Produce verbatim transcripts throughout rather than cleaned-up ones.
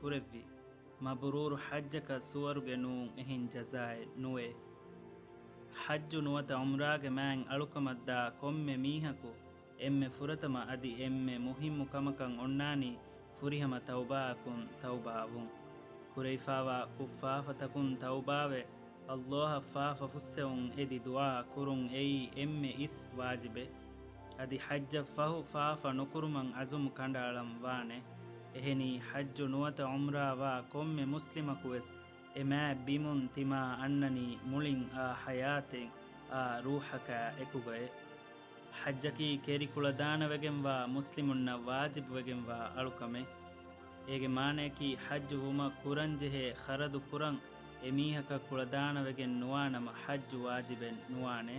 ކުރެއްވި މަބުރޫރު ޙައްޖަކަށް ސުވަރުގެ ނޫން އެހެން ޖަޒާއެއް ނުވޭ. ޙައްޖު ނުވަތަ ޢުމްރާގެ މާތް އަޅުކަމަށް ދާ ކޮންމެ މީހަކު އެންމެ ފުރަތަމަ އަދި އެންމެ މުހިއްމު ކަމަކަށް އޮންނާނީ ފުރިހަމަ ތައުބާއަކުން ތައުބާވުން. ކުރެވިފާވާ ކުށްފާފަތަކުން ތައުބާވެ، ﷲ އަށް ފާފަ ފުއްސެވުން އެދި ދުޢާ ކުރުން އެއީ އެންމެ އިސް ވާޖިބެއް. އަދި ޙައްޖަށް ފަހު ފާފަ ނުކުރުމަށް ޢަޒުމް ކަނޑައަޅަން ވާނެ. އެހެނީ ޙައްޖު ނުވަތަ ޢުމްރާ ވާ ކޮންމެ މުސްލިމަކުވެސް އެ މާތް ބިމުން ތިމާ އަންނަނީ މުޅިން އާ ޙަޔާތެއް އާ ރޫޙަކާ އެކުގައޭ. ޙައްޖަކީ ކެރި ކުޅަދާނަވެގެންވާ މުސްލިމުންނަށް ވާޖިބުވެގެންވާ އަޅުކަމެއް. އޭގެ މާނަޔަކީ ޙައްޖު ވުމަށް ކުރަންޖެހޭ ޚަރަދު ކުރަން އެމީހަކަށް ކުޅަދާނަވެގެން ނުވާނަމަ ޙައްޖު ވާޖިބެއް ނުވާނެ.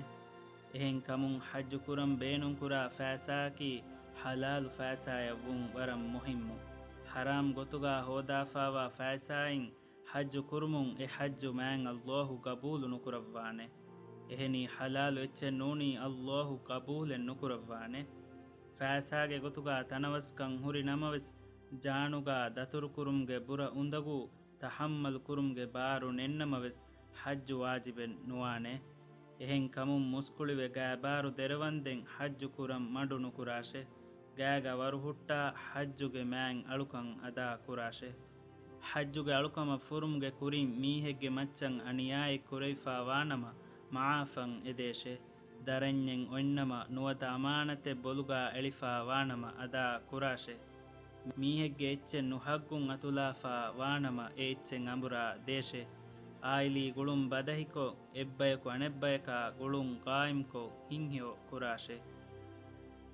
އެހެން ކަމުން ޙައްޖު ކުރަން ބޭނުންކުރާ ފައިސާއަކީ ޙަލާލު ފައިސާއަށް ވުން ވަރަށް މުހިއްމު. ޙަރާމް ގޮތުގާ ހޯދާފާވާ ފައިސާއިން ޙައްޖު ކުރުމުން އެ ޙައްޖު މާތް ﷲ ޤަބޫލު ނުކުރައްވާނެ. އެހެނީ ޙަލާލު އެއްޗެއް ނޫނީ ﷲ ޤަބޫލެއް ނުކުރައްވާނެ. ފައިސާގެ ގޮތުގާ ތަނަވަސްކަން ހުރި ނަމަވެސް، ޖާނުގާ ދަތުރުކުރުމުގެ ބުރަ އުނދަގޫ ތަޙައްމަލު ކުރުމުގެ ބާރު ނެތްނަމަވެސް، ޙައްޖު ވާޖިބެއް ނުވާނެ. އެހެން ކަމުން މުސްކުޅިވެ ގާބާރު ދެރަވަންދެން ޙައްޖު ކުރަން މަޑު ނުކުރާށެ. ގާގަ ވަރުހުއްޓާ ޙައްޖުގެ މާތް އަޅުކަން އަދާ ކުރާށެ. ޙައްޖުގެ އަޅުކަމަށް ފުރުމުގެ ކުރިން މީހެއްގެ މައްޗަށް އަނިޔާއެއް ކުރެވިފާ ވާނަމަ މަޢާފަށް އެދޭށެ. ދަރަންޏެއް އޮތްނަމަ ނުވަތަ އަމާނަތެއް ބޮލުގާ އެޅިފާ ވާނަމަ އަދާ ކުރާށެ. މީހެއްގެ އެއްޗެއް ނުޙައްޤުން އަތުލާފާ ވާނަމަ އެ އެއްޗެއް އަނބުރާ ދޭށެ. އާއިލީ ގުޅުން ބަދަހިކޮށް، އެއްބަޔަކު އަނެއްބަޔަކާ ގުޅުން ޤާއިމްކޮށް، ހިތްހެޔޮ ކުރާށެ.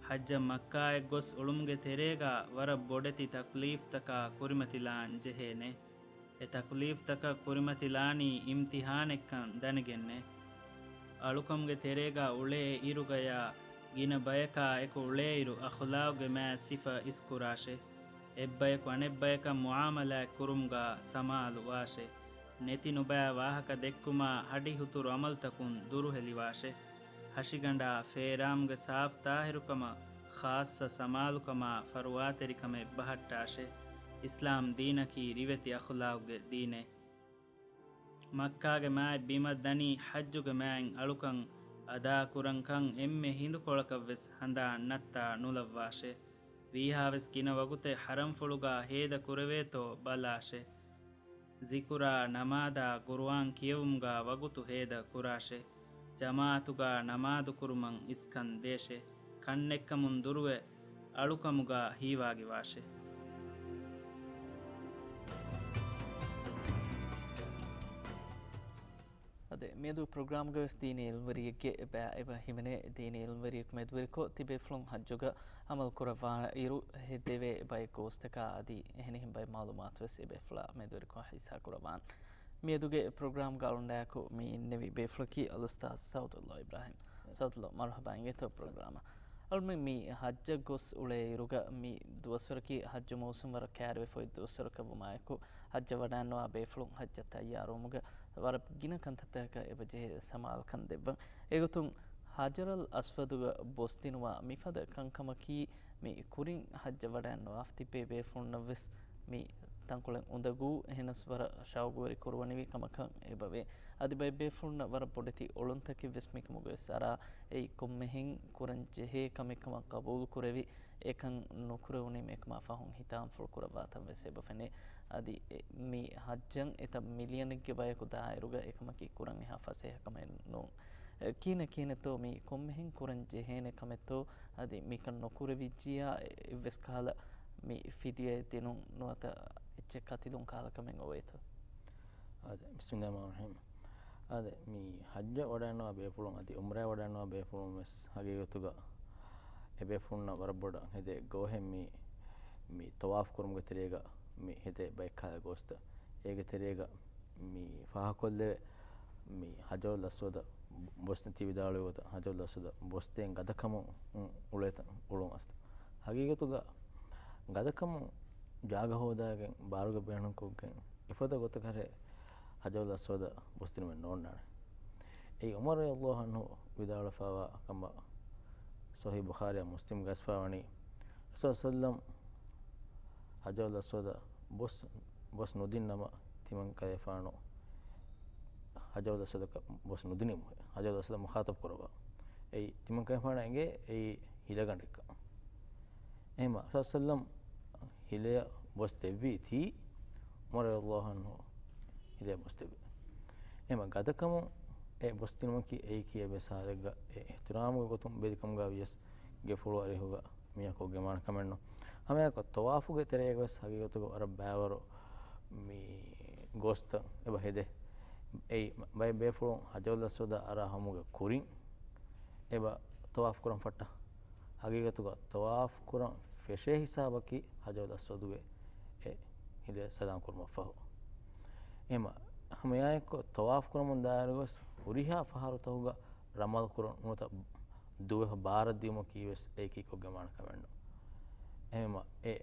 ޙައްޖަށް މައްކާއަށް ގޮސް އުޅުމުގެ ތެރޭގާ ވަރަށް ބޮޑެތި ތަކްލީފްތަކާ ކުރިމަތިލާން ޖެހޭނެ. އެ ތަކްލީފްތަކަށް ކުރިމަތިލާނީ އިމްތިޙާނެއްކަން ދަނެގެންނޭ. އަޅުކަމުގެ ތެރޭގާ އުޅޭ އިރުގަޔާ ގިނަ ބަޔަކާ އެކު އުޅޭއިރު، އަޚުލާގުގެ މާތް ސިފަ އިސްކުރާށޭ. އެއްބަޔަކު އަނެއްބަޔަކަށް މުޢާމަލާތް ކުރުމުގާ ސަމާލު ވާށޭ. ނެތި ނުބައި ވާހަކަ ދެއްކުމާ، ހަޑިހުތުރު ޢަމަލުތަކުން ދުރުހެލިވާށޭ. ހަށިގަނޑާ ފޭރާމުގެ ސާފު ޠާހިރުކަމަށް، ޚާއްޞަ ސަމާލުކަމާ، ފަރުވާތެރިކަމެއް ބަހައްޓާށޭ. އިސްލާމް ދީނަކީ ރިވެތި އަޚުލާގުގެ ދީނޭ. މައްކާގެ މާތް ބިމަށް ދަނީ ޙައްޖުގެ މާތް އަޅުކަން އަދާކުރަން ކަން އެންމެ ހިނދުކޮޅަކަށްވެސް ހަނދާން ނައްތާ ނުލައްވާށޭ. ވީހާވެސް ގިނަ ވަގުތެއް ޙަރަމްފުޅުގާ ހޭދަ ކުރެވޭތޯ ބަލާށޭ. ޒިކުރާ، ނަމާދާ، ޤުރުއާން ކިޔެވުމުގާ ވަގުތު ހޭދަ ކުރާށޭ. ޖަމާޢަތުގާ ނަމާދު ކުރުމަށް އިސްކަން ދޭށޭ. ކަންނެއްކަމުން ދުރުވެ، އަޅުކަމުގާ ހީވާގިވާށޭ. އަދި މިއަދު ޕްރޮގްރާމްގަވެސް ދީނީ އިލްމުވެރިއެއްގެ ބައި އެބަ ހިމެނޭ. ދީނީ އިލްމުވެރިޔަކު މެދުވެރިކޮށް ތިބޭފުޅުން ޙައްޖުގަ ޢަމަލު ކުރައްވާ އިރު ހެދެވޭ ބައެއް ގޯސްތަކާ އަދި އެހެނިހެން ބައެއް މަޢުލޫމާތުވެސް އެބޭފުޅާ މެދުވެރިކޮށް ހިއްސާކުރައްވާން. މިއަދުގެ ޕްރޮގްރާމްގަ އަޅުންޑާއެކު މި އިންނެވި ބޭފުޅަކީ އަލްއުސްތާޛް ސައުދުﷲ އިބްރާހިމް. ސައުދުﷲ، މަރުޙަބާ އިނގޭތޯ ޕްރޮގްރާމަށް. އަޅުމެން މި ޙައްޖަށް ގޮސް އުޅޭ އިރުގަ މި ދުވަސްވަރަކީ ޙައްޖު މޫސުން ވަރަށް ކައިރިވެފައި ދުވަސްވަރަކަށް ވުމާއެކު، ޙައްޖަށް ވަޑައިންނަވާ ބޭފުޅުން ޙައްޖަށް ތައްޔާރުވުމުގަ ވަރަށް ގިނަ ކަންތައްތަކަކަށް އެބަޖެހޭ ސަމާލުކަން ދެއްވަން. އެގޮތުން ހަޖަރަލް އަސްވަދުގަ ބޮސްދިނުމާ މިފަދަ ކަންކަމަކީ، މި ކުރިން ޙައްޖަށް ވަޑައިންނަވާފަ ތިއްބޭ ބޭފުޅުންނަށްވެސް މި ތަންކޮޅެއް އުނދަގޫ، އެހެނަސް ވަރަށް ޝައުގުވެރި ކުރުވަނިވި ކަމަކަށް އެބަވޭ. އަދި ބައެއް ބޭފުޅުންނަށް ވަރަށް ބޮޑެތި އޮޅުންތަކެއްވެސް މިކަމުގަވެސް އަރާ، އެއީ ކޮންމެހެން ކުރަން ޖެހޭ ކަމެއްކަމަށް ޤަބޫލު ކުރެވި، އެކަން ނުކުރެވުނީމޭ ކަމާ ފަހުން ހިތާމަފުޅު ކުރައްވާތަން ވެސް އެބަ ފެނޭ. އަދި އެ، މި ޙައްޖަށް އެތައް މިލިއަނެއްގެ ބަޔަކު ދާއިރުގަ އެކަމަކީ ކުރަން އެހާ ފަސޭހަ ކަމެއް ނޫން. އެ، ކިހިނެއް ކިހިނެއްތޯ މީ ކޮންމެހެން ކުރަން ޖެހޭނެ ކަމެއްތޯ، އަދި މިކަން ނުކުރެވިއްޖިއްޔާ އެއްވެސް ކަހަލަ މި ފިދިޔައެއް ދިނުން ނުވަތަ އެއްޗެއް ކަތިލުން ކަހަލަ ކަމެއް އޮވޭތޯ؟ އާދެ، ބިސްމިﷲ ރަޙްމާނި ރަޙީމް. އާދެ، މި ޙައްޖަށް ވަޑައިންނަވާ ބޭފުޅުން އަދި ޢުމްރާއަށް ވަޑައިންނަވާ ބޭފުޅުން ވެސް ހަގީގަތުގަ އެ ބޭފުޅުންނަށް ވަރަށް ބޮޑަށް ހެދޭ ގޯހެއް މި، މި ޠަވާފު ކުރުމުގެ ތެރޭގަ މި ހެދޭ ބައެއް ކަހަލަ ގޯސްތައް. އޭގެ ތެރޭގަ މި ފާހަގަކޮށްލެވޭ، މި ޙަޖަރުލް އަސްވަދަށް ބޮސް ތި ވިދާޅުވި ގޮތަށް، ޙަޖަރުލް އަސްވަދަށް ބޮސްދޭން ގަދަކަމުން އުޅޭތަން އުޅުން އަސްތަ. ހަގީގަތުގަ ގަދަކަމުން ޖާގަ ހޯދާގެން، ބާރުގަ ބޭނުންކޮށްގެން، އެފަދަ ގޮތަކަށް ޙަޖަރުލް އަސްވަދަށް ބޮސްދިނުމެއް ނޯންނާނެ. އެއީ ޢުމަރު ރަޟިޔަﷲ ޢަންހު ވިދާޅުވެފައިވާ ކަމަށް ޞަޙީޙު ބުޚާރީއާ މުސްލިމްގަ އައިސްފައިވަނީ، ރަސޫލު ޞައްލަﷲ ޢަލައިހި ވަސައްލަމް ޙަޖަރުލް އަސްވަދަށް ބޮސް ބޮސް ނުދިންނަމަ ތިމަންކަލޭފާނު ހަޖަރުލް އަސްވަދަކަށް ބޮސް ނުދިނީމު، ހަޖަރުލް އަސްވަދަށް މުޚާޠަބް ކުރައްވާ. އެއީ ތިމަންކަލޭފާނަށް އެނގޭ އެއީ ހިލަގަނޑެއްކަން. އެހެންމަ ރަސޫލު ސައްލަމް ހިލަޔަށް ބޮސް ދެއްވީތީ، ޢުމަރު ރަޟިޔަﷲ ޢަންހު ހިލަޔަށް ބޮސް ދެއްވި. އެހެންމަ ގަދަކަމުން އެ ބޮސްދިނުމަކީ އެއީކީ އެއްވެސް ހާލެއްގަ އެ އިޙްތިރާމުގެ ގޮތުން ބެލިކަމުގަ ވިޔަސް ގެފުޅު އަރިހުގަ މީހަކު ގެންވާނެ ކަމެއްނު. ހަމައެއާއެކު ޠަވާފުގެ ތެރޭގަވެސް ހަގީގަތުގަ ވަރަށް ބައިވަރު މި ގޯސްތައް އެބަ ހެދޭ. އެއީ ބައެއް ބޭފުޅުން ހަޖަރުލް އަސްވަދަށް އަރާ ހަމުގެ ކުރިން އެބަ ޠަވާފު ކުރަން ފައްޓާ. ހަގީގަތުގަ ޠަވާފު ކުރަން ފެށޭ ހިސާބަކީ ހަޖަރުލް އަސްވަދުގެ އެ ހިލަ ސަލާމް ކުރުމަށްފަހު. އެހެންމަ ހަމައެއާއެކު ޠަވާފު ކުރަމުން ދާއިރުވެސް ހުރިހާ ފަހަރުތަކުގަ ރަމަލް ކުރުން ނުވަތަ ދުވަހު ބާރަށް ދިޔުމަކީވެސް އެކީކޮށްގެންވާނެ ކަމެއްނު. އެހެންމަ އެ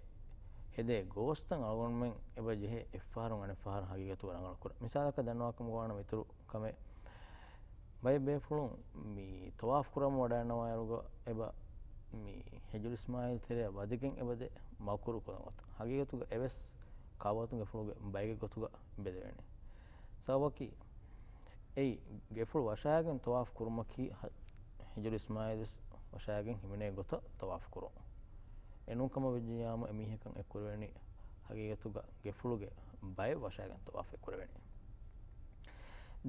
ހެދޭ ގޯސްތައް އަޅުގަނޑުމެން އެބަ ޖެހޭ އެއްފަހަރުން އަނެއްފަހަރަށް ހަގީގަތުގަ ރަނގަޅު ކުރަން. މިސާލަކަށް ދަންނަވާކަމުގަ ވާނަމަ އިތުރު ކަމެއް، ބައެއް ބޭފުޅުން މި ޠަވާފު ކުރަމުން ވަޑައިގަންނަވާއިރުގަ އެބަ މި ހިޖުރު އިސްމާޢީލް ތެރެއަށް ވަދެގެން އެބަދޭ މަކުރު ކުރަން އޮތަ. ހަގީގަތުގަ އެވެސް ކައުބަތުގެފުޅުގެ ބައެއްގެ ގޮތުގަ ބެލެވޭނެ. ސަބަބަކީ އެއީ ގެފުޅު ވަށާގެން ޠަވާފު ކުރުމަކީ ހަ-، ހިޖުރު އިސްމާޢީލް ވެސް ވަށާގެން ހިމެނޭ ގޮތަށް ޠަވާފު ކުރުން. އެނޫން ކަމަށް ވެއްޖިއްޔާމު އެމީހަކަށް އެ ކުރެވެނީ ހަގީގަތުގަ ގެފުޅުގެ ބައެއް ވަށާގެން ޠަވާފެއް ކުރެވެނީ.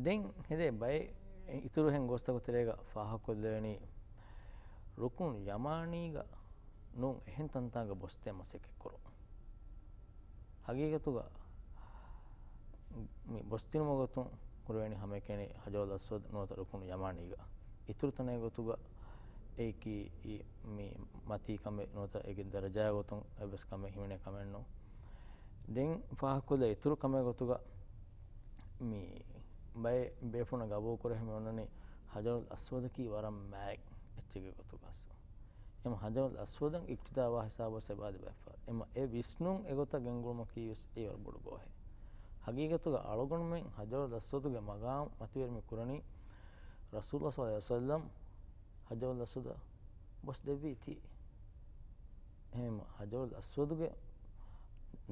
ދެން ހެދޭ ބައެއް އިތުރު އެހެން ގޯސްތަކުގެ ތެރޭގަ ފާހަގަކޮށްލެވެނީ، ރުކުނު ޔަމާނީގަ ނޫން އެހެން ތަންތާގަ ބޮސްދޭ މަސައްކަތްކުރުން. ހަގީގަތުގަ މި ބޮސްދިނުމުގެ ގޮތުން ކުރެވެނީ ހަމައެކަނި ހަޖަރުލް އަސްވަދު ނުވަތަ ރުކުނު ޔަމާނީގަ. އިތުރު ތަނެއް ގޮތުގަ އެއީކީ މި މަތީ ކަމެއް ނުވަތަ އޭގެ ދަރަޖާ ގޮތުން އެއްވެސް ކަމެއް ހިމެނޭ ކަމެއްނު. ދެން ފާހަގަކޮށްލާ އިތުރު ކަމެއް ގޮތުގަ މި ބައެއް ބޭފުޅުން ގަބޫލު ކުރެވެމެ އޮންނަނީ ހަޖަރުލް އަސްވަދަކީ ވަރަށް މާތް އެއްޗެއްގެ ގޮތުގަ. އެހެން ހަޖަރުލް އަސްވަދަށް އިޤްތިދާވާ ހިސާބަށް އެބަ ލިބޭފަ. އެމަ އެ ވިސްނުން އެގޮތަށް ގެންގުޅުމަކީވެސް އެއީ ވަރަށް ބޮޑު ގޯހެއް. ހަގީގަތުގަ އަޅުގަނޑުމެން ހަޖަރުލް އަސްވަދުގެ މަގާމް މަތިވެރި މި ކުރަނީ ރަސޫލު ޞައްލަﷲ ޢަލައިހި ވަސައްލަމް ހަޖަރުލް އަސްވަދަށް ބޮސް ދެއްވީތީ. އެހެން ހަޖަރުލް އަސްވަދުގެ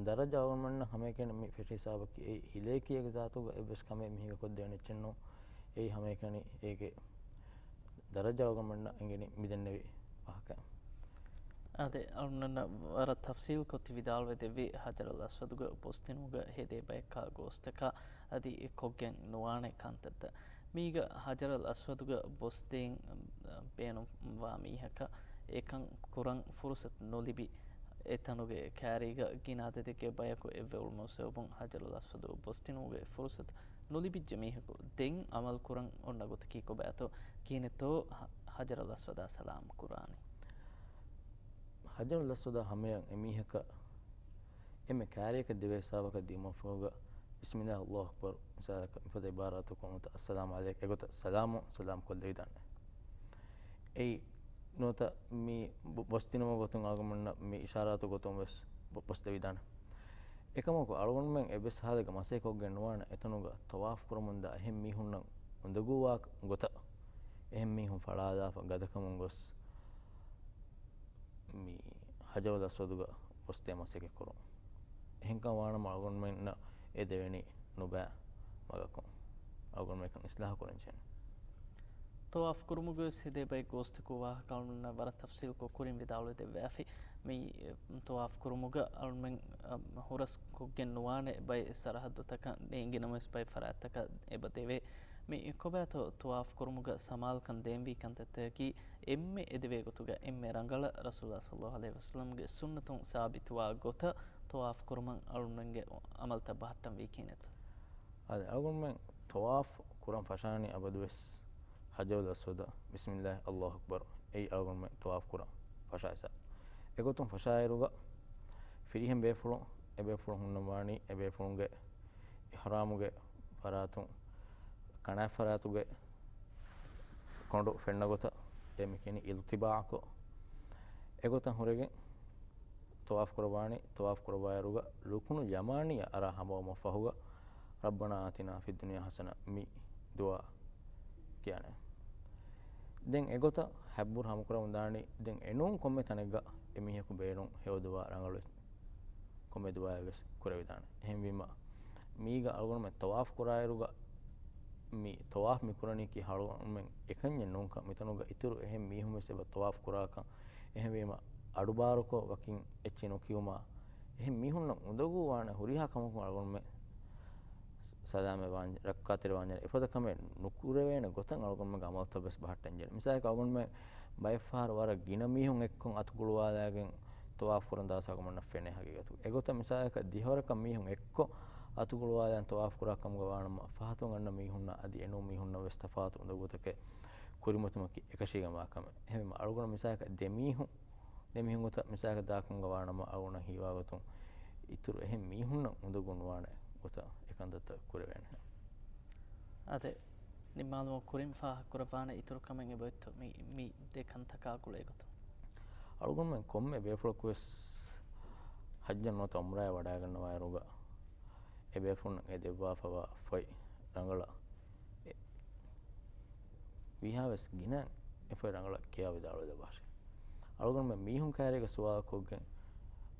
ދަރަޖަ އަޅުގަނޑުމެންނަށް ހަމައެކަނި މި ފެށި ހިސާބަކީ އެއީ ހިލައެކީ އޭގެ ޒާތުގަ އެއްވެސް ކަމެއް މީހަކަށް ކޮށްދޭނެ އެއްޗެއްނޫން. އެއީ ހަމައެކަނި އޭގެ ދަރަޖަ އަޅުގަނޑުމެންނަށް އެނގެނީ މިދެންނެވި ވާހަކަ. އާދެ، އަޅުގަނޑަށް ވަރަށް ތަފްސީލްކޮށް ތި ވިދާޅުވެ ދެއްވި ހަޖަރުލް އަސްވަދުގަ ބޮސްދިނުމުގަ ހެދޭ ބަޔަކާ ގޯސްތަކާ އަދި ކޮށްގެން ނުވާނެ ކަންތައްތައް. މީގަ ހަޖަރުލް އަސްވަދުގަ ބޮސްދޭން ބޭނުންވާ މީހަކަށް އެކަން ކުރަން ފުރުސަތު ނުލިބި، އެތަނުގެ ކާރީގަ ގިނަ އަދަދެއްގެ ބަޔަކު އެއްވެވުމުގެ ސަބަބުން ހަޖަރުލް އަސްވަދު ބޮސްދިނުމުގެ ފުރުސަތު ނުލިބިއްޖެ މީހަކު ދެން ޢަމަލު ކުރަން އޮންނަ ގޮތަކީ ކޮބާތޯ؟ ކިހިނެއްތޯ ހަ-، ހަޖަރުލް އަސްވަދާ ސަލާމް ކުރާނީ؟ ހަޖަރުލް އަސްވަދާ ހަމަޔަށް އެމީހަކަށް އެންމެ ކާރިއަކަށް ދެވޭ ހިސާބަކަށް ދިޔުމަށްފަހުގަ، ބިސްމިއްލާހި ﷲ އަކްބަރު، މިސާލަކަށް މިފަދަ ޢިބާރާތަކުން އޮންނަ އައްސަލާމު ޢަލައިކަ، އެގޮތަށް ސަލާމު، ސަލާމް ކޮށްލެވިދާނެ. އެއީ ނުވަތަ މި ބޮ-، ބޮސްދިނުމުގެ ގޮތުން އަޅުގަނޑުމެންނަށް މި އިޝާރާތު ގޮތުން ވެސް ބޮ-، ބޮސްދެވިދާނެ. އެކަމަކު، އަޅުގަނޑުމެން އެއްވެސް ހާލެއްގަ މަސައްކަތްކޮށްގެން ނުވާނެ އެތަނުގަ ޠަވާފު ކުރަމުންދާ އެހެން މީހުންނަށް އުނދަގޫވާ ގޮތަށް އެހެން މީހުން ފަޅާލާފަ ގަދަކަމުން ގޮސް، މި ހަޖަރުލް އަސްވަދުގަ ބޮސްދޭ މަސައްކަތް ކުރުން. އެހެންކަން ވާނަމަ، އަޅުގަނޑުމެންނަށް އެ ދެވެނީ ނުބައި މަގަކުން. އަޅުގަނޑުމެން އެކަން އިސްލާހު ކުރަން ޖެހޭނެ. ޠަވާފު ކުރުމުގަވެސް ހެދޭ ބައެއް ގޯސްތަކުގެ ވާހަކަ އަޅުގަނޑުމެންނަށް ވަރަށް ތަފްސީލްކޮށް ކުރިން ވިދާޅުވެ ދެއްވާފި. މި ޠަވާފު ކުރުމުގަ އަޅުމެން، އަ، ހުރަސް ކޮށްގެން ނުވާނެ ބައެއް ސަރަހައްދުތަކަށް ނޭނގި ނަމަވެސް ބައެއް ފަރާތްތަކަށް އެބަ ދެވޭ. މި ކޮބާތޯ ޠަވާފު ކުރުމުގަ ސަމާލުކަން ދޭންވީ ކަންތައްތަކަކީ އެންމެ އެދެވޭ ގޮތުގަ އެންމެ ރަނގަޅަށް ރަސޫލާ ޞައްލަﷲ ޢަލައިހި ވަސައްލަމްގެ ސުންނަތުން ސާބިތުވާ ގޮތަށް ޠަވާފު ކުރުމަށް އަޅުގަނޑުގެ ޢަމަލްތައް ބަހައްޓަންވީ ކިހިނެއްތޯ؟ އަދި އަޅުގަނޑުމެން ޠަވާފު ކުރަން ފަށާނީ އަބަދުވެސް ހަޖަރުލް އަސްވަދަށް ބިސްމިއްލާހި ﷲ އަކްބަރު. އެއީ އަޅުގަނޑުމެން ޠަވާފު ކުރަން ފަށާ ހިސާބު. އެގޮތުން ފަށާއިރުގަ ފިރިހެން ބޭފުޅުން، އެބޭފުޅުން ހުންނަންވާނީ އެބޭފުޅުންގެ އިޙްރާމުގެ ފަރާތުން، ކަނާތް ފަރާތުގެ ކޮނޑު ފެންނަ ގޮތަށް، އެ މި ކިޔަނީ އިލްތިބާޢުކޮށް، އެގޮތަށް ހުރެގެން ޠަވާފު ކުރައްވާނީ. ޠަވާފު ކުރައްވާއިރުގަ ރުކުނު ޔަމާނީއަށް އަރާ ހަމަވުމަށް ފަހުގަ، "رَبَّنَا آتِنَا فِي الدُّنْيَا حَسَنَةً" މި ދުޢާ ކިޔާނެ. ދެން އެގޮތަށް ހަތްބުރަ ހަމަކުރަމުން ދާނީ. ދެން އެނޫން ކޮންމެ ތަނެއްގަ އެމީހަކު ބޭރުން ހެޔޮދުޢާ ރަނގަޅު ކޮންމެ ދުޢާއެއް ވެސް ކުރެވިދާނެ. އެހެންވީމަ، މީގަ އަޅުގަނޑުމެން ޠަވާފު ކުރާއިރުގަ، މި ޠަވާފު މި ކުރަނީކީ އަޅުގަނޑުމެން އެކަންޏެއް ނޫންކަން، މިތަނުގަ އިތުރު އެހެން މީހުން ވެސް އެބަ ޠަވާފު ކުރާކަން. އެހެންވީމަ، އަޑުބާރުކޮށް ވަކިން އެއްޗެއް ނުކިޔުމާ، އެހެން މީހުންނަށް އުނދަގޫ ވާނެ ހުރިހާ ކަމަކުން އަޅުގަނޑުމެން ސަލާމަތް ވާން، ރައްކާތެރި ވާންޖެހޭނެ. އެފަދަ ކަމެއް ނުކުރެވޭނެ ގޮތަށް އަޅުގަނޑުމެންގެ އަމަލުތައް ވެސް ބަހައްޓަން ޖެހޭނެ. މިސާލަކަށް އަޅުގަނޑުމެން ބައެއްފަހަރު ވަރަށް ގިނަ މީހުން އެއްކޮށް އަތު ގުޅުވާލާގެން ޠަވާފު ކުރަން ދާސް އަޅުގަނޑުމެންނަށް ފެނޭ ހަގީގަތުގަ. އެގޮތަށް މިސާލަކަށް ދިހަވަރަކަށް މީހުން އެއްކޮށް އަތު ގުޅުވާލާގެން ޠަވާފު ކުރާ ކަމުގަ ވާނަމަ، ފަހަތުން އަންނަ މީހުންނަށް އަދި އެނޫން މީހުންނަށް ވެސް ތަފާތު އުނދަގޫތަކެއް ކުރިމަތުމަކީ އެކަށީގެންވާ ކަމެއް. އެހެންވީމަ އަޅުގަނޑު މިސާލަކަށް ދެ މީހުން، ދެ މީހުން ގޮތަށް މިސާލަކަށް ދާކަމުގަ ވާނަމަ، އަޅުގަނޑަށް ހީވާ ގޮތުން އިތުރު އެހެން މީހުންނަށް އުނދަގޫ ނުވާނެ ގޮތަށް އެ ކަންތައްތައް ކުރެވޭނެ. އާދެ، ނިންމާލުމުގެ ކުރިން ފާހަގަކުރައްވާނެ އިތުރު ކަމެއް އެބައޮތްތޯ މި، މި ދެ ކަންތަކާ ގުޅޭ ގޮތުން؟ އަޅުގަނޑުމެން ކޮންމެ ބޭފުޅަކު ވެސް ޙައްޖަށް ނުވަތަ ޢުމްރާއަށް ވަޑައިގަންނަވާއިރުގަ، އެ ބޭފުޅުންނަށް އެ ދެއްވާފަވާ ފޮތް ރަނގަޅަށް އެ ވީހާވެސް ގިނަ އެ ފޮތް ރަނގަޅަށް ކިޔާ ވިދާޅުވެލައްވާށެ. އަޅުގަނޑުމެން މީހުން ކައިރީގަ ސުވާލު ކޮށްގެން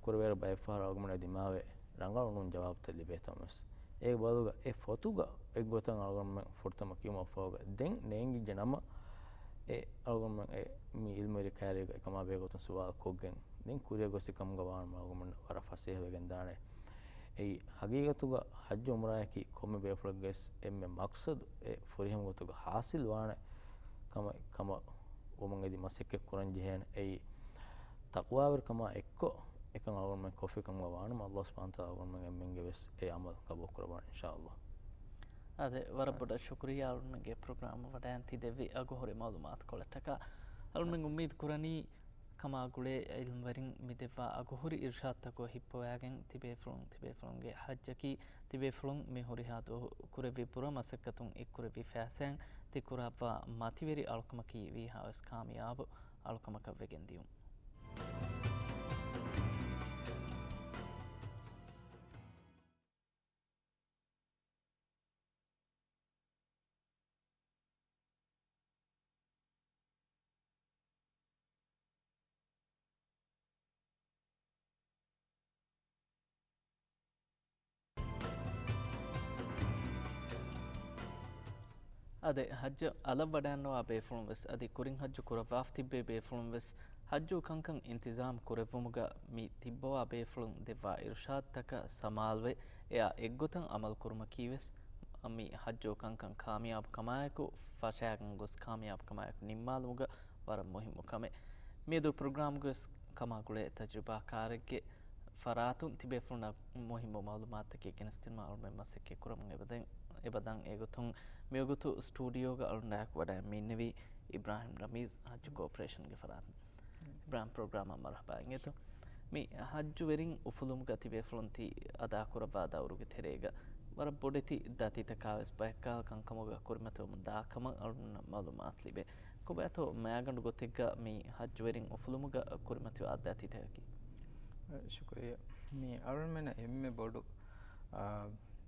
ކުރެވޭއިރު ބައެއްފަހަރު އަޅުގަނޑުމެން ދިމާވޭ ރަނގަޅު ނޫން ޖަވާބުތައް ލިބޭތަން ވެސް. އޭގެ ބަދަލުގަ އެ ފޮތުގަ އެއްގޮތަށް އަޅުގަނޑުމެން ފުރަތަމަ ކިޔުމަށްފަހުގަ ދެން ނޭނގިއްޖެ ނަމަ، އެ އަޅުގަނޑުމެން އެ މި ޢިލްމުވެރި ކައިރީގަ އެކަމާ ބެހޭގޮތުން ސުވާލު ކޮށްގެން ދެން ކުރިއަށް ގޮސް ކަމުގަ ވާނަމަ އަޅުގަނޑުމެންނަށް ވަރަށް ފަސޭހަވެގެން ދާނެ. އެއީ، ޙަގީގަތުގަ ޙައްޖު ޢުމްރާއަކީ ކޮންމެ ބޭފުޅެއްގެ ވެސް އެންމެ މަޤްޞަދު އެ ފުރިހަމަ ގޮތުގަ ޙާޞިލް ވާނެ ކަމަށް، ކަމަށް ވުމުން އެދި މަސައްކަތް ކުރަން ޖެހޭނެ. އެއީ، ތަޤްވާވެރިކަމާ އެއްކޮށް އެކަން އަޅުގަނޑުމެން ކޮށްފި ކަމުގަ ވާނަމަ، ﷲ ސުބްޙާނަހޫ ވަތަޢާލާ އަޅުގަނޑުމެން އެންމެންގެ ވެސް އެ ޢަމަލު ޤަބޫލު ކުރައްވާނެ، އިންޝާﷲ. އާދެ، ވަރަށް ބޮޑަށް ޝުކުރިއްޔާ އަޅުގަނޑުމެންގެ ޕްރޮގްރާމަށް ވަޑައިގެން ތި ދެއްވި އަގުހުރި މަޢުލޫމާތުކޮޅަށްޓަކާ. އަޅުގަނޑުމެން އުއްމީދު ކުރަނީ، ކަމާ ގުޅޭ ޢިލްމުވެރިން މި ދެއްވާ އަގުހުރި އިރުޝާދުތަކުގަ ހިއްޕަވައިގެން ތިބޭފުޅުން، ތިބޭފުޅުންގެ ޙައްޖަކީ، ތިބޭފުޅުން މި ހުރިހާ ދުވަހު ކުރެއްވި ބުރަ މަސައްކަތުން އެއްކުރެއްވި ފައިސާއިން ތި ކުރައްވާ މަތިވެރި އަޅުކަމަކީ ވީހާވެސް ކާމިޔާބު އަޅުކަމަކަށް ވެގެން ދިޔުން. އާދެ، ޙައްޖަށް އަލަށް ވަޑައިގަންނަވާ ބޭފުޅުން ވެސް އަދި ކުރިން ޙައްޖު ކުރައްވާފަ ތިއްބޭ ބޭފުޅުން ވެސް ޙައްޖު ކަންކަން އިންތިޒާމް ކުރެއްވުމުގަ މި ތިއްބަވާ ބޭފުޅުން ދެއްވާ އިރުޝާދުތަކަށް ސަމާލުވެ، އެއާ އެއްގޮތަށް ޢަމަލު ކުރުމަކީ ވެސް މި ޙައްޖު ކަންކަން ކާމިޔާބު ކަމާއެކު، ފަށައިގެން ގޮސް ކާމިޔާބު ކަމާއެކު ނިންމާލުމުގަ ވަރަށް މުހިއްމު ކަމެއް. މިއަދު ޕްރޮގްރާމުގަ ވެސް ކަމާ ގުޅޭ ތަޖުރިބާކާރެއްގެ ފަރާތުން ތިބޭފުޅުންނަށް މުހިއްމު މަޢުލޫމާތުތަކެއް ގެނެސްދިނުމަށް އަޅުގަނޑުމެން މަސައްކަތް ކުރަމުން އެބަދަން، އެބަދަން އެގޮތުން މިވަގުތު ސްޓޫޑިއޯގަ އަޅުގަނޑާއެކު ވަޑައިގެން މި އިންނެވީ އިބްރާހިމް ރަމީޒް، ޙައްޖު ކޯޕަރޭޝަންގެ ފަރާތުން. އިބްރާހިމް، ޕްރޮގްރާމަށް މަރުޙަބާ އިނގޭތޯ. މި ޙައްޖުވެރިން އުފުލުމުގަ ތިބޭފުޅުން ތި އަދާކުރައްވާ ދައުރުގެ ތެރޭގަ ވަރަށް ބޮޑެތި ދަތިތަކާ ވެސް ބަޔަކާ ކަންކަމުގަ ކުރިމަތިވަމުން ދާ ކަމަށް އަޅުގަނޑަށް މަޢުލޫމާތު ލިބޭ. ކޮބާތޯ މައިގަނޑު ގޮތެއްގަ މި ޙައްޖުވެރިން އުފުލުމުގަ ކުރިމަތިވާ ދަތިތަކަކީ؟ ޝުކުރިއްޔާ. މި އަޅުގަނޑުމެންނަށް އެންމެ ބޮޑު، އާ،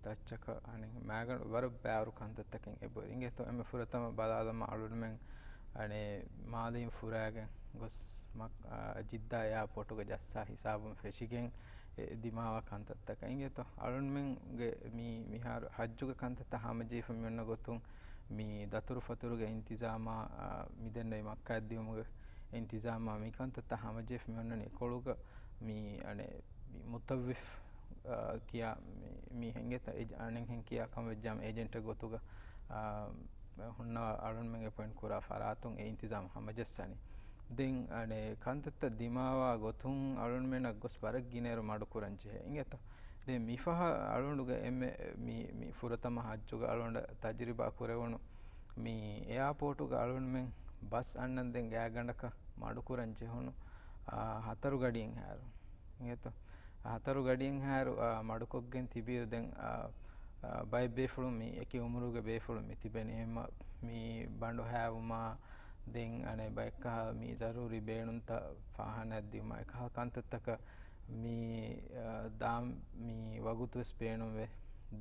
ތައްޗަކަށް އަނެއް މައިގަނޑު ވަރަށް ބައިވަރު ކަންތައްތަކެއް އެބަ އިނގޭތޯ. އެންމެ ފުރަތަމަ ބަލާލަމާ އަޅުގަނޑުމެން އަނެއް މާލީން ފުރާގެން ގޮސް މަ-، އާ، ޖިއްދާ އެއާޕޯޓުގަ ޖައްސާ ހިސާބުން ފެށިގެން އެ ދިމާވާ ކަންތައްތަކަށް އިނގޭތޯ. އަޅުންމެންގެ މި މިހާރު ޙައްޖުގެ ކަންތައްތައް ހަމަޖެހިފަ މިއޮންނަ ގޮތުން މި ދަތުރުފަތުރުގެ އިންތިޒާމާ، އާ، މިދެންނެވި މައްކާއަށް ދިޔުމުގެ އިންތިޒާމާ މި ކަންތައްތައް ހަމަޖެހިފަ މިއޮންނަނީ އެކޮޅުގަ މި އަނެއް މި މުތައްވިފް، އާ، ކިޔާ މި، މި ހެނގޭތަ އެ-، އަނެއްހެން ކިޔާ ކަމަށް ވެއްޖާމަ އޭޖެންޓެއް ގޮތުގަ، އާ، ހުންނަވާ އަޅުންމެން އެޕޮއިންޓް ކުރާ ފަރާތުން އެ އިންތިޒާމް ހަމަޖައްސަނީ. ދެން އަނެއް ކަންތައްތައް ދިމާވާ ގޮތުން އަޅުންމެނަށް ގޮސް ވަރަށް ގިނައިރު މަޑުކުރަން ޖެހޭ އިނގޭތަ؟ ދެން މިފަހަ އަޅުނޑުގެ އެންމެ މި، މި ފުރަތަމަ ހައްޖުގަ އަޅުނޑަށް ތަޖުރިބާ ކުރެވުނު މި އެއާޕޯޓުގަ އަޅުންމެން ބަސް އަންނަން ދެން ގާތްގަނޑަކަށް މަޑުކުރަން ޖެހުނު، އާ، ހަތަރު ގަޑިއެއްހާއިރު. އިނގޭތޯ؟ ހަތަރު ގަޑިއެއްހާއިރު، އާ، މަޑުކޮށްގެން ތިބިއިރު ދެން، އާ، އާ، ބައެއް ބޭފުޅުން މި އެކި އުމުރުގެ ބޭފުޅުން މި ތިބެނީ. އެހެންމަ މި ބަނޑު ހާވުމާ، ދެން އަނެއް ބައެއްކަހަލަ މި ޒަރޫރީ ބޭނުންތައް ފާހާނާއަށް ދިއުމާ، އެކަހަލަ ކަންތައްތަކަށް މި، އާ، ދާން މި ވަގުތު ވެސް ބޭނުންވޭ.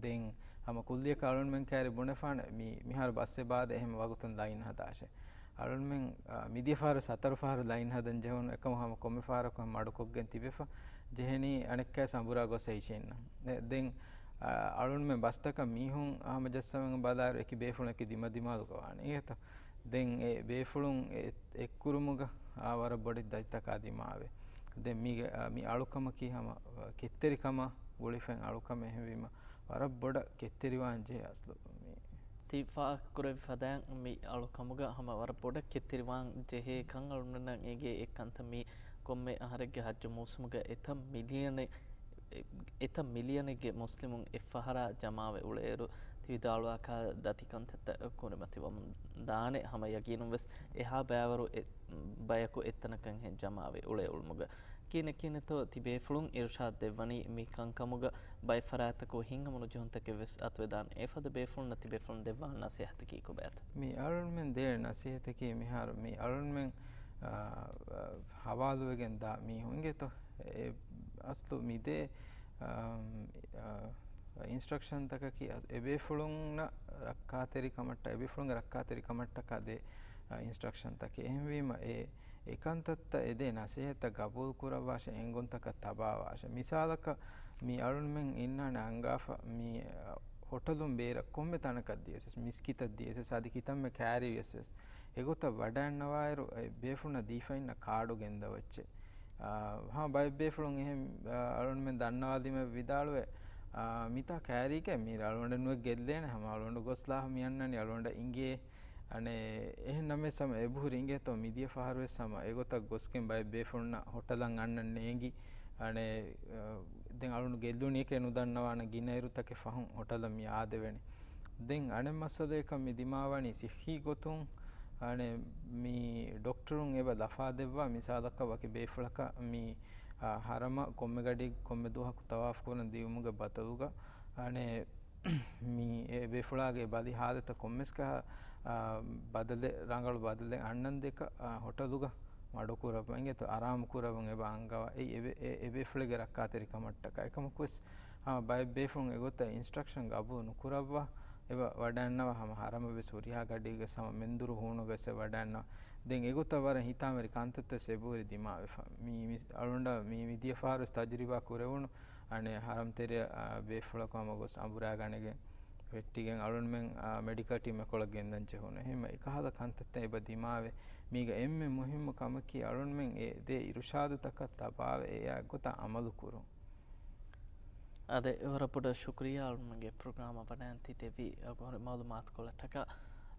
ދެން ހަމަ ކުއްލިއަކަށް އަޅުންމެން ކައިރި ބުނެފާނެ މި، މިހާރު ބަސް އެބައާދޭ އެހެން ވަގުތުން ލައިން ހަދާށޭ. އަޅުންމެން، އާ، މިދިޔަ ފަހަރު ސަތަރު ފަހަރު ލައިން ހަދަން ޖެހުނު އެކަމު ހަމަ ކޮންމެ ފަހަރަކު ހަމަ މަޑުކޮށްގެން ތިބެފަ ޖެހެނީ އަނެއްކާ ސަނބުރާ ގޮސް އެއިޝިންނަށް. ދެ-، ދެން، އާ، އަޅުންމެން ބަސްތަކަށް މީހުން ހަމަޖައްސަމެން ބަލާއިރު އެކި ބޭފުޅުން އެކި ދިމަދިމާލުގަ ވާނެ. އިނގޭތޯ؟ ދެން އެ ބޭފުޅުން އެ-، އެއްކުރުމުގަ، އާ، ވަރަށް ބޮޑެތި ދަތިތަކާ ދިމާވޭ. ދެން މީގެ-، އާ، މި އަޅުކަމަކީ ހަމަ، އާ، ކެތްތެރިކަމާ ގުޅިފައި އަޅުކަމެއް. އެހެންވީމަ ވަރަށް ބޮޑަށް ކެތްތެރިވާން ޖެހޭ އަސްލު މީ. ތި ފާހަގަކުރެއްވި ފަދައިން މި އަޅުކަމުގަ ހަމަ ވަރަށް ބޮޑަށް ކެތްތެރިވާން ޖެހޭ ކަން އަޅުގަނޑަށް އެނގޭ. އެ ކަންތައް މީ ކޮންމެ އަހަރެއްގެ ހައްޖު މޫސުމުގަ އެތައް މިލިއަނެއް، އެތައް މިލިއަނެއްގެ މުސްލިމުން އެއްފަހަރާ ޖަމާވެ އުޅޭއިރު، ތި ވިދާޅުވާކަށް ދަތި ކަންތައްތައް ކުރިމަތިވަމުން ދާނެ. ހަމަ ޔަގީނުން ވެސް އެހާ ބައިވަރު އެ-، ބަޔަކު އެއްތަނަކަށްހެން ޖަމާވެ އުޅޭ އުޅުމުގަ. ކިހިނެއް ކިހިނެއްތޯ ތި ބޭފުޅުން އިރުޝާދު ދެއްވަނީ މި ކަންކަމުގަ ބައެއް ފަރާތްތަކު ހިތްހަމަނުޖެހުންތަކެއް ވެސް އަތުވެދާނެ. އެފަދަ ބޭފުޅުންނަށް ތި ބޭފުޅުން ދެއްވާނެ ނަސޭހަތަކީ ކޮބާތަ؟ މި އަޅުންމެން ދޭނެ ނަސޭހަތަކީ މިހާރު މި އަޅުންމެން، އާ، އާ، ހަވާލުވެގެން ދާ މީހުން އިނގޭތޯ؟ އެ އަސްލު މި ދޭ، އާ، އާ، އިންސްޓްރަކްޝަންތަކަކީ އަ-، އެބޭފުޅުންނަށް ރައްކާތެރިކަމަށްޓަ-، އެބޭފުޅުންގެ ރައްކާތެރިކަމަށްޓަކާ ދޭ، އަ، އިންސްޓްރަކްޝަންތަކެއް. އެހެންވީމަ އެ އެކަންތައްތައް އެދޭ ނަސޭހަތްތައް ގަބޫލު ކުރައްވާށޭ، އެނގުންތަކަށް ތަބާވާށޭ. މިސާލަކަށް މި އަޅުންމެން އިންނާނެ އަންގާފަ މި، އަ، ހޮޓަލުން ބޭރަށް ކޮންމެ ތަނަކަށް ދިޔަސް ވެސް، މިސްކިތަށް ދިޔަސް ވެސް، އަދި ކިތަންމެ ކައިރިވިޔަސް ވެސް، އެގޮތަށް ވަޑައިންނަވާއިރު އެ ބޭފުޅުންނަށް ދީފައިންނަ ކާޑު ގެންދަވައްޗޭ. އާ، ހަމަ ބައެއް ބޭފުޅުން އެހެން، އާ، އަޅުންމެން ދަންނަވާލީމަ ވިދާޅުވޭ، އާ، މިތާ ކައިރީގަ މީރ އަޅުގަނޑަށް ނުވެ ގެއްލޭނެ، ހަމަ އަޅުގަނޑު ގޮސް ލާފަ މި އަންނަނީ އަޅުގަނޑަށް އިނގޭ. އަނެއް އެހެން ނަމަވެސް ހަމަ އެބަހުރި އިނގޭތޯ މިދިޔަ ފަހަރުވެސް ހަމަ އެގޮތަށް ގޮސްގެން ބައެއް ބޭފުޅުންނަށް ހޮޓަލަށް އަންނަން ނޭނގި. އަނެއް، އަ، ދެން އަޅުން ގެއްލުނީކޭ ނުދަންނަވާނަން ގިނައިރުތަކެއް ފަހުން ހޮޓަލަށް މި އާދެވެނީ. ދެން އަނެއް މައްސަލަޔަކަށް މި ދިމާވަނީ ސިއްހީ ގޮތުން، އަނެއް މި ޑޮކްޓަރުން އެބަ ލަފާ ދެއްވާ މިސާލަކަށް ވަކި ބޭފުޅަކަށް މި، އާ، ހަރަމަށް ކޮންމެ ގަޑި ކޮންމެ ދުވަހަކު ތަވާފު ކުރަން ދިޔުމުގެ ބަދަލުގަ، އަނެއް މި އެ ބޭފުޅާގެ ބަލި ހާލަތަށް ކޮންމެސް ކަހަ، އާ، ބަދަލެއް، ރަނގަޅު ބަދަލެއް އަންނަން ދެކަ، އާ، ހޮޓަލުގަ މަޑުކުރައްވަ އިނގޭތޯ އަރާމު ކުރައްވަން އެބަ އަންގަވާ. އެ، އެ، އެ، އެ ބޭފުޅެއްގެ ރައްކާތެރިކަމަށްޓަކާ. އެކަމަކުވެސް ހަމަ ބައެއް ބޭފުޅުން އެގޮތަށް އިންސްޓްރަކްޝަން ގަބޫލު ނުކުރައްވާ، އެބަ ވަޑައިންނަވާ ހަމަ ހަރަމަށް ވެސް ހުރިހާ ގަޑީގަ ހަމަ މެންދުރު ހޫނުގަސް އެ ވަޑައިންނަވާ. ދެން އެގޮތަށް ވަރަށް ހިތާމަވެރި ކަންތައްތައް ވެސް އެބަހުރި ދިމާވެފަ. މީ، މި އަޅުގަނޑަށް މީ މިދިޔަ ފަހަރު ވެސް ތަޖުރިބާ ކުރެވުނު، އަނެއް ހަރަމްތެރެއަށް، އާ، ބޭފުޅަކު ހަމަ ގޮސް އަނބުރާގަނެގެން ވެއްޓިގެން އަޅުންމެން، އާ، މެޑިކަލް ޓީމް އެކޮޅަށް ގެންދަން ޖެހުނު. އެހެންވީމަ އެކަހަލަ ކަންތައްތައް އެބަ ދިމާވެ. މީގަ އެންމެ މުހިއްމު ކަމަކީ އަޅުންމެން އެ ދޭ އިރުޝާދުތަކަށް ތަބާވެ އެއާ އެއްގޮތަށް އަމަލު ކުރުން. އާދެ، ވަރަށް ބޮޑަށް ޝުކުރިއްޔާ އަޅުންމެންގެ ޕްރޮގްރާމަށް ވަޑައިން ތި ދެއްވި އަގުހުރި މައުލޫމާތުކޮޅަށްޓަކާ.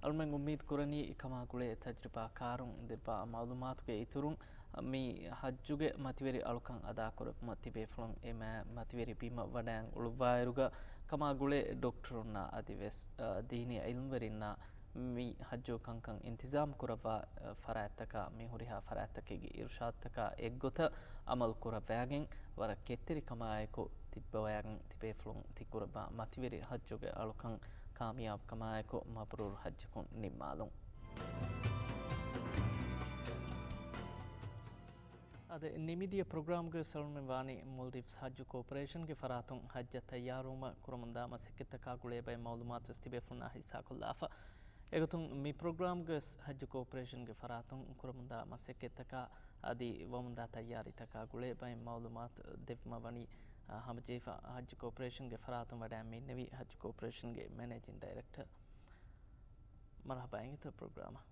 އަޅުންމެން އުއްމީދު ކުރަނީ އެކަމާ ގުޅޭ ތަޖުރިބާކާރުން ދެއްވާ މައުލޫމާތުގެ އިތުރުން، މި ހައްޖުގެ މަތިވެރި އަޅުކަން އަދާކުރެއްވުމަށް ތިބޭފުޅުން އެ މާ-، މަތިވެރި ބިމަށް ވަޑައިން އުޅުއްވާއިރުގަ ކަމާ ގުޅޭ ޑޮކްޓަރުންނާ އަދިވެސް، އަ، ދީނީ ޢިލްމުވެރިންނާ މި ހައްޖު ކަންކަން އިންތިޒާމް ކުރައްވާ، އަ، ފަރާތްތަކާ މި ހުރިހާ ފަރާތްތަކެއްގެ އިރުޝާދުތަކާ އެއްގޮތަށް އަމަލު ކުރައްވާގެން ވަރަށް ކެތްތެރިކަމާއެކު ތިއްބަވައިގެން ތިބޭފުޅުން ތި ކުރައްވާ މަތިވެރި ހައްޖުގެ އަޅުކަން ކާމިޔާބުކަމާއެކު މަބްރޫރު ހައްޖަކުން ނިންމާލުން. އަދި ނިމިދިޔަ ޕްރޮގްރާމްގަ ސަލުމި ވާނީ މޯލްޑިވްސް ހައްޖު ކޯޕަރޭޝަންގެ ފަރާތުން ހައްޖަށް ތައްޔާރުވުމަށް ކުރަމުންދާ މަސައްކަތްތަކާ ގުޅޭ ބައެއް މައުލޫމާތު ވެސް ތިބޭފުޅުންނާ ހިއްސާކޮށްލާފަ. އެގޮތުން މި ޕްރޮގްރާމްގަ ވެސް ހައްޖު ކޯޕަރޭޝަންގެ ފަރާތުން ކުރަމުންދާ މަސައްކަތްތަކާ އަދި ވަމުންދާ ތައްޔާރީތަކާ ގުޅޭ ބައެއް މައުލޫމާތު ދެއްވުމަށް ވަނީ، އާ، ހަމަޖެހިފަ ހައްޖު ކޯޕަރޭޝަންގެ ފަރާތުން ވަޑައިން މިންނެވި ހައްޖު ކޯޕަރޭޝަންގެ މެނޭޖިން ޑައިރެކްޓަރ. މަރުޙަބާ އިނގޭތޯ ޕްރޮގްރާމަށް.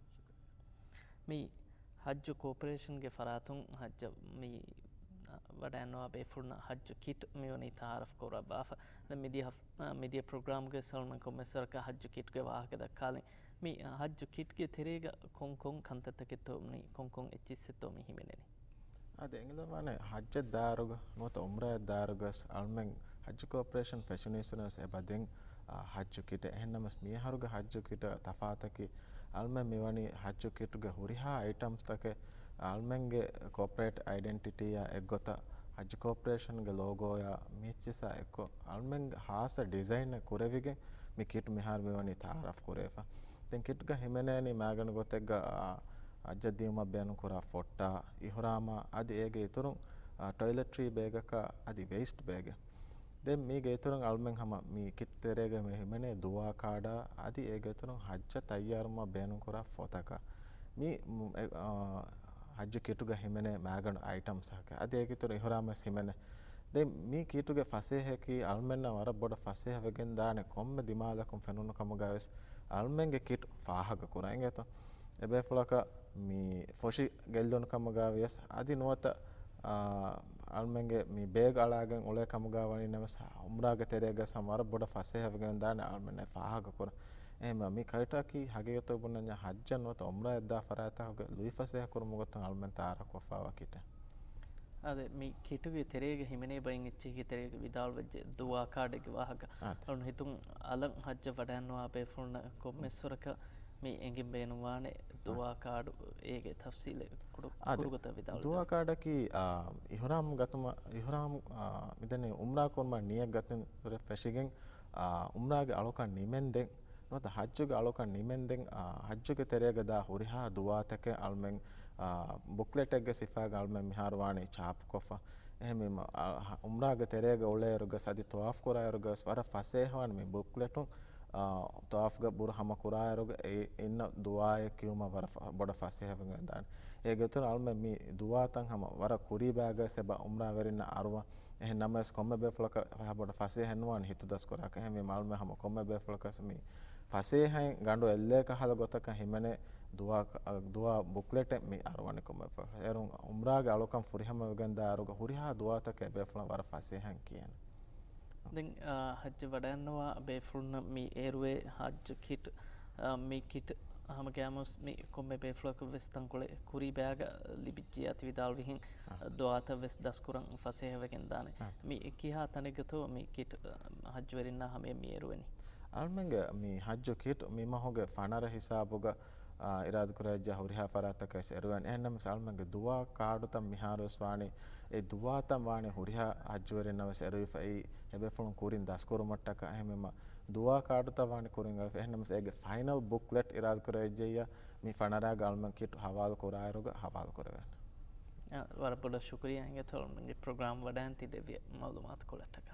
މި ހައްޖު ކޯޕަރޭޝަންގެ ފަރާތުން ހައްޖަށް މި، އަ، ވަޑައިންނަވާ ބޭފުޅުންނަށް ހައްޖު ކިޓް މިވަނީ ތައާރަފް ކުރައްވާފަ. ދެން މިދިޔަ ހަފް-، އަ، މިދިޔަ ޕްރޮގްރާމްގަ ސަލްމަން ކޮންމެސްވަރަކަށް ހައްޖު ކިޓްގެ ވާހަކަ ދައްކާލިން. މި ހައްޖު ކިޓްގެ ތެރޭގަ ކޮން ކޮން ކަންތައްތަކެއްތޯ މި ކޮން ކޮން އެއްޗިއްސެއްތޯ މި ހިމެނެނީ؟ އާދެ، އެނގިލަވާނެ ހައްޖަށް ދާއިރުގަ ނުވަތަ އުމްރާއަށް ދާއިރުގަސް އަޅުމެން ހައްޖު ކޯޕަރޭޝަން ފެށުނީސް ވެސް އެބަ ދެން، އާ، ހައްޖު ކިޓެއް. އެހެންނަމަސް މިއަހަރުގެ ހައްޖު ކިޓަށް ތަފާތަކީ އަޅުމެން މިވަނީ ހައްޖު ކިޓުގެ ހުރިހާ އައިޓަމްސްތަކެއް އަޅުމެންގެ ކޯޕަރޭޓް އައިޑެންޓިޓީއާ އެއްގޮތަށް ހައްޖު ކޯޕަރޭޝަންގެ ލޯގޯއާ މިއެއްޗިއްސާ އެއްކޮށް އަޅުމެންގެ ހާއްސަ ޑިޒައިނެއް ކުރެވިގެން މި ކިޓް މިހާރު މިވަނީ ތައާރަފް ކުރެވިފަ. ދެން ކިޓްގަ ހިމެނޭނީ މާގަނޑު ގޮތެއްގަ، އާ، ހައްޖަށް ދިޔުމަށް ބޭނުންކުރާ ފޮއްޓާ، އިޙުރާމާ، އަދި އޭގެ އިތުރުން، އާ، ޓޮއިލެޓްރީ ބޭގަކާ އަދި ވޭސްޓް ބޭގެއް. ދެން މީގެ އިތުރުން އަޅުމެން ހަމަ މި ކިޓް ތެރޭގަ މި ހިމެނޭ ދުޢާ ކާޑާ، އަދި އޭގެ އިތުރުން ހައްޖަށް ތައްޔާރުވުމަށް ބޭނުންކުރާ ފޮތަކާ. މި، މު-، އެ، އާ، ހައްޖު ކިޓުގަ ހިމެނޭ މާގަނޑު އައިޓަމްސްތަކެއް. އަދި އޭގެ އިތުރު އިހުރާމް ވެސް ހިމެނޭ. ދެން މި ކިޓުގެ ފަސޭހައަކީ އަޅުމެންނަށް ވަރަށް ބޮޑަށް ފަސޭހަވެގެން ދާނެ ކޮންމެ ދިމާލަކުން ފެނުނު ކަމުގަ ވެސް އަޅުމެންގެ ކިޓް ފާހަގަ ކުރަން އިނގޭތޯ. އެބޭފުޅަކަށް މި ފޮށި ގެއްލުނު ކަމުގަ ވިޔަސް އަދި ނުވަތަ، އާ، އަޅުމެންގެ މި ބޭގް އަޅާގެން އުޅޭ ކަމުގަ ވަނީ ނަމަވެސް އުމްރާގެ ތެރޭގަ ވެސް ވަރަށް ބޮޑަށް ފަސޭހަވެގެން ދާނެ އަޅުމެންނަށް ފާހަގަ ކުރަން. އެހެންވީމަ މި ކައިޓަކީ ހަގީގަތުގަ ބުނަންޏާ ހައްޖަށް ނުވަތަ އުމްރާއަށް ދާ ފަރާތްތަކުގެ ލުއިފަސޭހަ ކުރުމުގެ ގޮތުން އަޅުމެން ތައާރަފް ކޮށްފައިވާ ކިޓެއް. އާދެ، މި ކިޓުގެ ތެރޭގަ ހިމެނޭ ބައިން އެއްޗެހި ތެރޭގަ ވިދާޅުވެއްޖެ ދުޢާ ކާޑެއްގެ ވާހަކަ. އާދެ. އަޅުން ހިތުން އަލަށް ހައްޖަށް ވަޑައިގަންނަވާ ބޭފުޅުންނަށް ކޮންމެސް ވަރަކަށް މި އެނގިން ބޭނުންވާނެ ދުޢާ ކާޑު އޭގެ ތަފްސީލެއް ކުޑަ-، އާދެ. ކުރުގޮތަށް ވިދާޅުވެ. ދުޢާ ކާޑަކީ، އާ، އިޙްރާމް ގަތުމަށް، އިޙްރާމް، އާ، މިދެނީ އުމްރާ ކުރުމަށް ނިޔަތް ގަތުން ފެށިގެން، އާ، އުމްރާގެ އަޅުކަން ނިމެންދެން، ނުވަތަ ހައްޖުގެ އަޅުކަން ނިމެންދެން، އާ، ހައްޖުގެ ތެރޭގަ ދާ ހުރިހާ ދުޢާތަކެއް އަޅުމެން، އާ، ބުކްލެޓެއްގެ ސިފައިގަ އަޅުމެން މިހާރު ވާނީ ޗާޕްކޮށްފަ. އެހެންވީމަ، އާ، އުމްރާގެ ތެރޭގަ އުޅޭއިރުގަސް އަދި ޠަވާފް ކުރާއިރުގަސް ވަރަށް ފަސޭހަވާނެ މި ބުކްލެޓުން، އާ، ޠަވާފްގަ ބުރަ ހަމަ ކުރާއިރުގަ އެ އިންނަ ދުޢާއެއް ކިޔުމަށް ވަރަށް ފަ-، ބޮޑަށް ފަސޭހަވެގެން ދާނެ. އޭގެ އިތުރުން އަޅުމެން މި ދުޢާތައް ހަމަ ވަރަށް ކުރީބާގަސް އެބަ އުމްރާވެރިންނަށް އަރުވަން. އެހެން ނަމަވެސް ކޮންމެ ބޭފުޅަކަށް ފަހަ ބޮޑަށް ފަސޭހައެއް ނުވާނެ ހިތުދަސްކުރާކަށް. އެހެންވީމަ އަޅުމެން ހަމަ ކޮންމެ ބޭފުޅަކަސް މި ފަސޭހައިން ގަނޑު އެއްލޭ ކަހަލަ ގޮތަކަށް ހިމެނޭ ދުޢާ، ދުޢާ ބުކްލެޓެއް މި އަރުވަނީ ކޮންމެ ބޭފުޅަކަށް. އޭރުން އުމްރާގެ އަޅުކަން ފުރިހަމަވެގެން ދާއިރުގަ ހުރިހާ ދުޢާތަކެއް ބޭފުޅުން ވަރަށް ފަސޭހައިން ކިޔޭނެ. ދެން، އާ، ހައްޖަށް ވަޑައިގަންނަވާ ބޭފުޅުންނަށް މި އޭރުވޭ ހައްޖު ކިޓް، އާ، މި ކިޓް ހަމަ ގައިމުވެސް މި ކޮންމެ ބޭފުޅަކަށް ވެސް ތަންކޮޅެއް ކުރީބާގަ ލިބިއްޖެ އަތި ވިދާޅުވިހެން އާ. ދުޢާތައް ވެސް ދަސްކުރަން ފަސޭހަވެގެން ދާނެ. އާ. މި ކިހާ ތަނެއްގަތޯ މި ކިޓް، އާ، ހައްޖުވެރިންނާ ހަމަޔަށް މި އެރުވެނީ؟ އަޅުމެންގެ މި ހައްޖު ކިޓް މި މަހުގެ ފަނަރަ ހިސާބުގަ، އާ، އިރާދަކުރެއްވިއްޖެ ހުރިހާ ފަރާތަކަށް ވެސް އެރުވަން. އެހެންނަމަވެސް އަޅުމެންގެ ދުޢާ ކާޑުތައް މިހާރު ވެސް ވާނީ، އެ ދުޢާތައް ވާނީ ހުރިހާ ހައްޖުވެރިންނަށް ވެސް އެރުވިފައި އެބޭފުޅުން ކުރިން ދަސްކުރުމަށްޓަކާ. އެހެންވީމަ ދުޢާ ކާޑުތައް ވާނީ ކުރިން އެރުވިފައި. އެހެންނަމަވެސް އޭގެ ފައިނަލް ބުކްލެޓް އިރާދަކުރެއްވިއްޖެއްޔާ މި ފަނަރާގަ އަޅުމެން ކިޓް ހަވާލު ކުރާއިރުގަ ހަވާލު ކުރެވޭނެ. އާ، ވަރަށް ބޮޑަށް ޝުކުރިއްޔާ އިނގޭތޯ އަޅުމެންގެ ޕްރޮގްރާމް ވަޑައިގެން ތި ދެއްވި މަޢުލޫމާތުކޮޅަށްޓަކާ.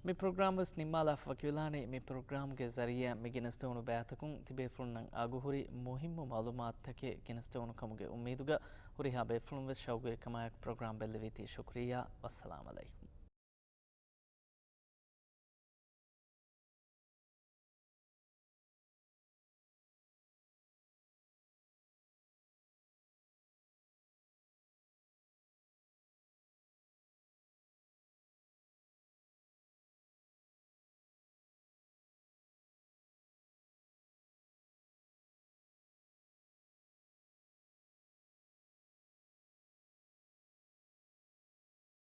މި ޕްރޮގްރާމް ވެސް ނިންމާލާފަ ވަކިވެލާނީ. މި ޕްރޮގްރާމްގެ ޒަރީޢާ މި ގެނެސްދެވުނު ބައިތަކުން ތިބޭފުޅުންނަށް އަގުހުރި މުހިއްމު މަޢުލޫމާތުތަކެއް ގެނެސްދެވުނު ކަމުގެ އުއްމީދުގަ ހުރިހާ ބޭފުޅުން ވެސް ޝައުގުވެރިކަމާއެކު ޕްރޮގްރާމް ބެއްލެވީތީ ޝުކުރިއްޔާ. ވައްސަލާމް ޢަލައިކުމް.